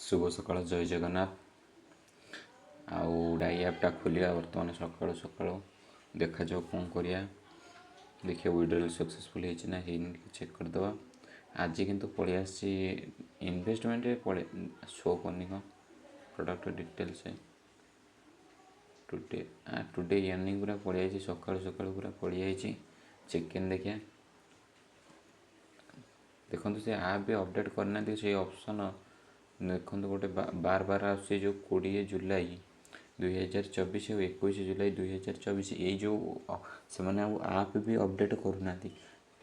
ଶୁଭ ସକାଳ, ଜୟ ଜଗନ୍ନାଥ। ଆଉ ଡାଇ ଆପ୍ଟା ଖୋଲିବା ବର୍ତ୍ତମାନ ସକାଳୁ ସକାଳୁ। ଦେଖାଯାଉ କ'ଣ କରିବା। ଦେଖିବା ୱିଡ୍ରଲ୍ ସକ୍ସେସଫୁଲ୍ ହେଇଛି ନା ହେଇନି, ଟିକେ ଚେକ୍ କରିଦେବା। ଆଜି କିନ୍ତୁ ପଳେଇ ଆସିଛି ଇନଭେଷ୍ଟମେଣ୍ଟରେ, ପଳେଇ ଶୋ କରୁନି କ'ଣ। Product details, today today earning ପୁରା ପଳେଇ ଆସିଛି। ସକାଳୁ ସକାଳୁ ପୁରା ପଳେଇ ଯାଇଛି। ଚେକ୍ ଇନ୍ ଦେଖିବା। ଦେଖନ୍ତୁ, ସେ ଆପ୍ ବି ଅପଡ଼େଟ୍ କରିନାହାନ୍ତି ସେଇ ଅପସନ୍। ଦେଖନ୍ତୁ, ଗୋଟେ ବାର ବାର ଆସୁଛି ଯେଉଁ 20 ଜୁଲାଇ 2024 ଆଉ 21 ଜୁଲାଇ 2024। ଏଇ ଯେଉଁ ସେମାନେ ଆଉ ଆପ୍ ବି ଅପଡ଼େଟ୍ କରୁନାହାନ୍ତି।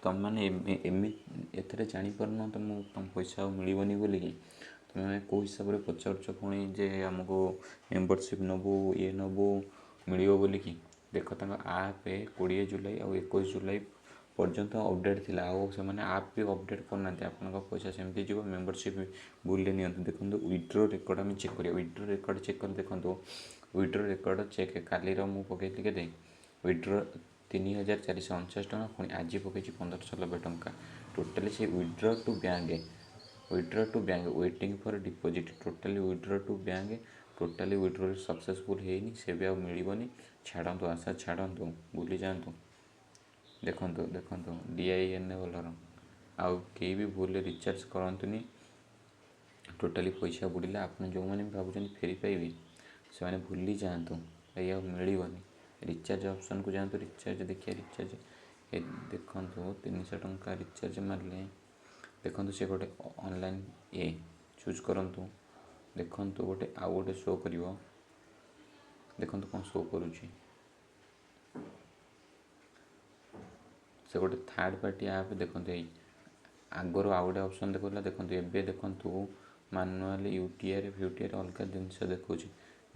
ତୁମେମାନେ ଏମିତି ଏଥିରେ ଜାଣିପାରୁନ ତୁମକୁ ତୁମ ପଇସା ଆଉ ମିଳିବନି ବୋଲିକି। ତୁମେ କେଉଁ ହିସାବରେ ପଚାରୁଛ ପୁଣି ଯେ ଆମକୁ ମେମ୍ବରସିପ୍ ନେବୁ, ଇଏ ନେବୁ, ମିଳିବ ବୋଲିକି? ଦେଖ, ତାଙ୍କ ଆପ୍ 20 ଜୁଲାଇ ଆଉ 21 ଜୁଲାଇ ପର୍ଯ୍ୟନ୍ତ ଅପଡ଼େଟ୍ ଥିଲା, ଆଉ ସେମାନେ ଆପ୍ ବି ଅପଡ଼େଟ୍ କରୁନାହାନ୍ତି। ଆପଣଙ୍କ ପଇସା ସେମିତି ଯିବ। ମେମ୍ବରସିପ୍ ଭୁଲରେ ନିଅନ୍ତୁ। ଦେଖନ୍ତୁ, ୱିଡ୍ରୋ ରେକର୍ଡ଼ ଆମେ ଚେକ୍ କରିବା। ୱିଡ୍ରୋ ରେକର୍ଡ଼ ଚେକ୍ କରି ଦେଖନ୍ତୁ। ୱିଡ୍ରୋ ରେକର୍ଡ଼ ଚେକ୍, କାଲିର ମୁଁ ପକାଇଥିଲି କେତେ ୱିଡ୍ରୋ? 3449 ଟଙ୍କା। ପୁଣି ଆଜି ପକାଇଛି 1590 ଟଙ୍କା। ଟୋଟାଲି ସେ withdraw to bank, withdraw to bank, waiting for deposit, totally withdraw to bank, totally withdrawal successful ହେଇନି। ସେ ବି ଆଉ ମିଳିବନି। ଛାଡ଼ନ୍ତୁ, ଆଶା ଛାଡ଼ନ୍ତୁ, ଭୁଲି ଯାଆନ୍ତୁ। ଦେଖନ୍ତୁ, ଦେଖନ୍ତୁ, ଡିଆଇଏନ୍ ବଲର। ଆଉ କେହି ବି ଭୁଲରେ ରିଚାର୍ଜ କରନ୍ତୁନି। ଟୋଟାଲି ପଇସା ବୁଡ଼ିଲା। ଆପଣ ଯେଉଁମାନେ ବି ଭାବୁଛନ୍ତି ଫେରି ପାଇବେ, ସେମାନେ ଭୁଲି ଯାଆନ୍ତୁ, ଏଇ ଆଉ ମିଳିବନି। ରିଚାର୍ଜ ଅପସନ୍କୁ ଯାଆନ୍ତୁ। ରିଚାର୍ଜ ଦେଖିବା। ରିଚାର୍ଜ ଏ ଦେଖନ୍ତୁ, 300 ଟଙ୍କା ରିଚାର୍ଜ ମାରିଲେ ଦେଖନ୍ତୁ, ସେ ଗୋଟେ ଅନଲାଇନ୍ ଏ ଚୁଜ୍ କରନ୍ତୁ। ଦେଖନ୍ତୁ, ଗୋଟେ ଆଉ ଗୋଟେ ଶୋ କରିବ। ଦେଖନ୍ତୁ କ'ଣ ଶୋ କରୁଛି। ସେ ଗୋଟେ ଥାର୍ଡ଼ ପାର୍ଟି ଆପ୍। ଦେଖନ୍ତୁ, ଏଇ ଆଗରୁ ଆଉ ଗୋଟେ ଅପସନ୍ ଦେଖାଉଥିଲା। ଦେଖନ୍ତୁ, ଏବେ ଦେଖନ୍ତୁ, ମାନୁଆଲି ୟୁଟିଆର୍ ଫ୍ୟୁଟିଆର୍ ଅଲଗା ଜିନିଷ ଦେଖାଉଛି।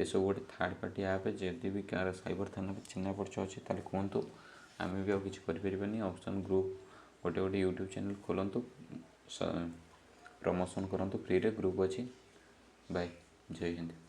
ଏସବୁ ଗୋଟେ ଥାର୍ଡ଼ ପାର୍ଟି ଆପ୍। ଯଦି ବି କାହାର ସାଇବର ଥାନାରେ ଚିହ୍ନା ପରିଚୟ ଅଛି, ତାହେଲେ କୁହନ୍ତୁ। ଆମେ ବି ଆଉ କିଛି କରିପାରିବାନି। ଅପସନ୍ ଗ୍ରୁପ୍, ଗୋଟେ ଗୋଟେ ୟୁଟ୍ୟୁବ୍ ଚ୍ୟାନେଲ୍ ଖୋଲନ୍ତୁ, ପ୍ରମୋସନ୍ କରନ୍ତୁ ଫ୍ରିରେ। ଗ୍ରୁପ୍ ଅଛି। ବାଏ, ଜୟ ହିନ୍ଦ।